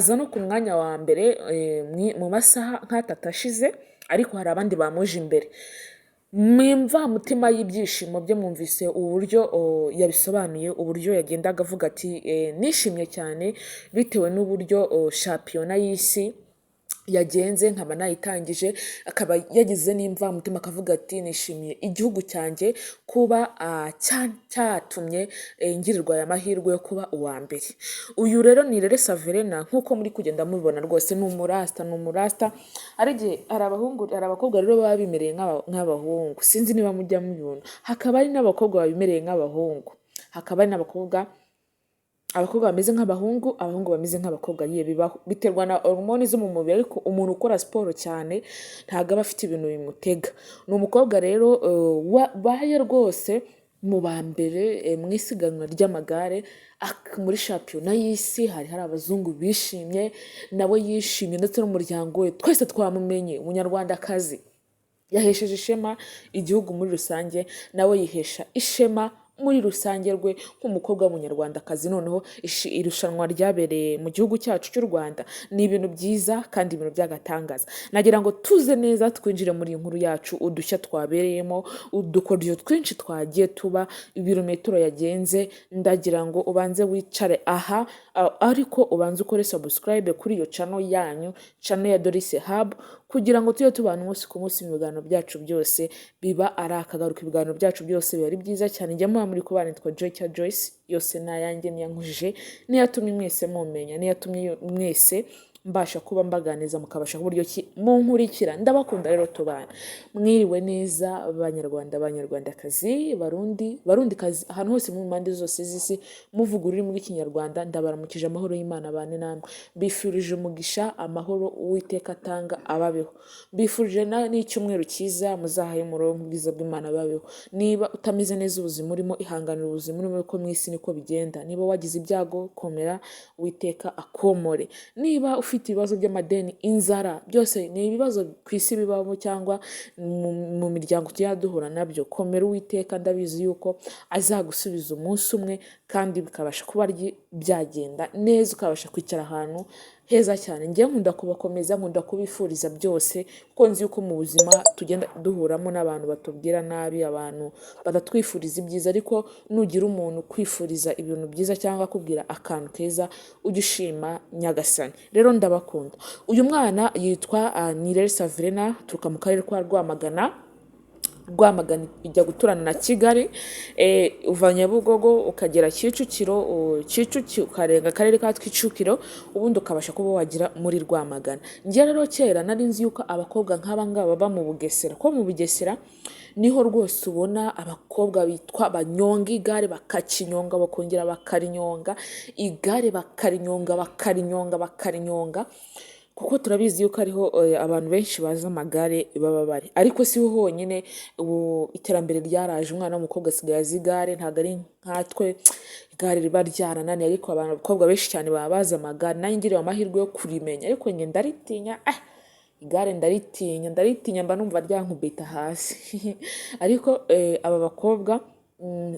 Aza no ku mwanya wa mbere mu masaha nk'atatu ashize, ariko hari abandi bamuje imbere. Mu mvamutima y'ibyishimo bye, mwumvise uburyo yabisobanuye, uburyo yagendaga avuga ati: "Nishimye cyane bitewe n'uburyo shampiyona y'isi yagenze, nkaba nayitangije." Akaba yagize n'imvamutima akavuga ati: "Nishimiye igihugu cyanjye kuba cyatumye ngirirwa aya mahirwe yo kuba uwa mbere." Uyu rero ni Nirere Saverina, nk'uko muri kugenda mubibona rwose ni umurasta, ni umurasta. Hari igihe hari abahungu, hari abakobwa rero baba bimereye nk'abahungu, sinzi niba mujya mubibona. Hakaba hari n'abakobwa babimereye nk'abahungu, hakaba hari n'abakobwa, abakobwa bameze nk'abahungu, abahungu bameze nk'abakobwa. Ye bibaho, biterwa na hormone zo mu mubiri. Ariko umuntu ukora siporo cyane ntabwo aba afite ibintu bimutega. Ni umukobwa rero wabaye rwose mu ba mbere mu isiganwa ry'amagare muri shampiyona y'isi. Hari abazungu bishimye, nawe yishimye ndetse n'umuryango we. Twese twamumenye, Umunyarwandakazi yahesheje ishema igihugu muri rusange, nawe yihesha ishema muri rusange rwe nk'umukobwa w'Umunyarwandakazi. Noneho irushanwa ryabereye mu gihugu cyacu cy'u Rwanda, ni ibintu byiza kandi ibintu by'agatangaza. Nagira ngo tuze neza twinjire muri iyi nkuru yacu, udushya twabereyemo, udukoryo twinshi twagiye tuba, ibirometero yagenze. Ndagira ngo ubanze wicare aha, ariko ubanze ukore subscribe kuri iyo channel yanyu, channel ya Doris Hub, kugira ngo tujye tubana umunsi ku munsi mu biganiro byacu byose biba ari akagaruka. Ibiganiro byacu byose biba ari byiza cyane. Njya muba muri kubana, nitwa Joy cya Joyce, yose ni ayanjye, niyankujije, niyatumye mwese mumenya, niyatumye mwese mbasha kuba mbaganiza, mukabasha uburyo ki munkurikira. Ndabakunda rero, tubana. Mwiriwe neza Banyarwanda, Banyarwandakazi, Barundi, Barundikazi, ahantu hose mu mpande zose z'isi muvuga ururimi rw'Ikinyarwanda, ndabaramukije. Amahoro y'Imana abane namwe. Mbifurije umugisha, amahoro Uwiteka atanga ababeho. Mbifurije n'icyumweru cyiza, muzahaye umurongo ubwiza bw'Imana babeho. Niba utameze neza ubuzima urimo, ihanganira ubuzima urimo, ko mu isi niko bigenda. Niba wagize ibyago, komera, Uwiteka akomore. Niba ufite ibibazo by'amadeni, inzara, byose ni ibibazo ku isi bibamo cyangwa mu miryango tujya duhura nabyo, komera, Uwiteka ndabizi yuko azagusubiza umunsi umwe kandi bikabasha kuba byagenda neza, ukabasha kwicara ahantu heza cyane. Njye nkunda kubakomeza, nkunda kubifuriza byose, kuko nzi yuko mu buzima tugenda duhuramo n'abantu batubwira nabi, abantu batatwifuriza ibyiza. Ariko nugira umuntu ukwifuriza ibintu byiza cyangwa akubwira akantu keza, ujye ushima Nyagasani. Rero ndabakunda. Uyu mwana yitwa Nirere Saverina, aturuka mu karere ka Rwamagana. Rwamagana ijya guturana na Kigali. Uva Nyabugogo ukagera Kicukiro, Kicukiro ukarenga akarere ka Kicukiro, ubundi ukabasha kuba wagira muri Rwamagana. Njye rero kera nari nzi yuko abakobwa nk'aba ngaba baba mu Bugesera, ko mu Bugesera niho rwose ubona abakobwa bitwa banyonga igare, bakakinyonga, bakongera bakarinyonga igare, bakarinyonga, bakarinyonga, bakarinyonga, kuko turabizi yuko ariho abantu benshi bazi amagare baba bari. Ariko si ho honyine. Ubu iterambere ryaraje, umwana w'umukobwa asigaye azi igare, ntabwo ari nkatwe igare riba ryarananiye. Ariko abakobwa benshi cyane baba bazi amagare. Nanjye ngiriwe amahirwe yo kurimenya, ariko njye ndaritinya. Igare ndaritinya, ndaritinya, mba numva ryankubita hasi. Ariko aba bakobwa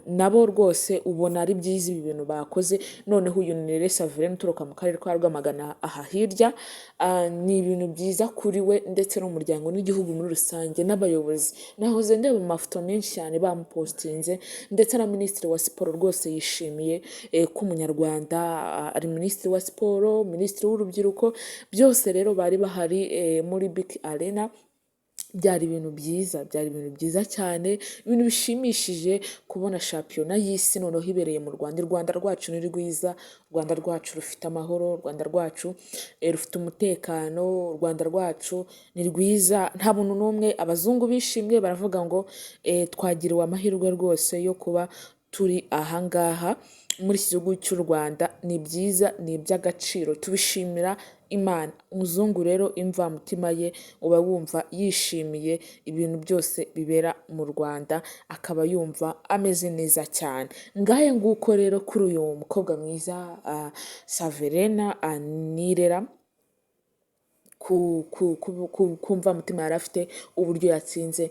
nabo rwose ubona ari byiza ibi bintu bakoze. Noneho uyu Nirere Saverine uturuka mu karere ka Rwamagana aha hirya, ni ibintu byiza kuri we ndetse n'umuryango n'igihugu muri rusange n'abayobozi. Nahoze ndeba mu mafoto menshi cyane bamupostinze, ndetse na minisitiri wa siporo rwose yishimiye ko Umunyarwanda ari minisitiri wa siporo, minisitiri w'urubyiruko, byose rero bari bahari muri BK Arena. Byari ibintu byiza, byari ibintu byiza cyane, ibintu bishimishije kubona shampiyona y'isi noneho ibereye mu Rwanda. U Rwanda rwacu ni rwiza, u Rwanda rwacu rufite amahoro, u Rwanda rwacu rufite umutekano, u Rwanda rwacu ni rwiza, nta muntu n'umwe. Abazungu bishimye baravuga ngo twagiriwe amahirwe rwose yo kuba turi aha ngaha muri iki gihugu cy'u Rwanda, ni byiza, ni iby'agaciro, tubishimira Imana. Umuzungu rero imvamutima ye uba wumva yishimiye ibintu byose bibera mu Rwanda, akaba yumva ameze neza cyane. Ngahe nguko rero kuri uyu mukobwa mwiza Saverina Nirera, ku mvamutima yari afite, uburyo yatsinze.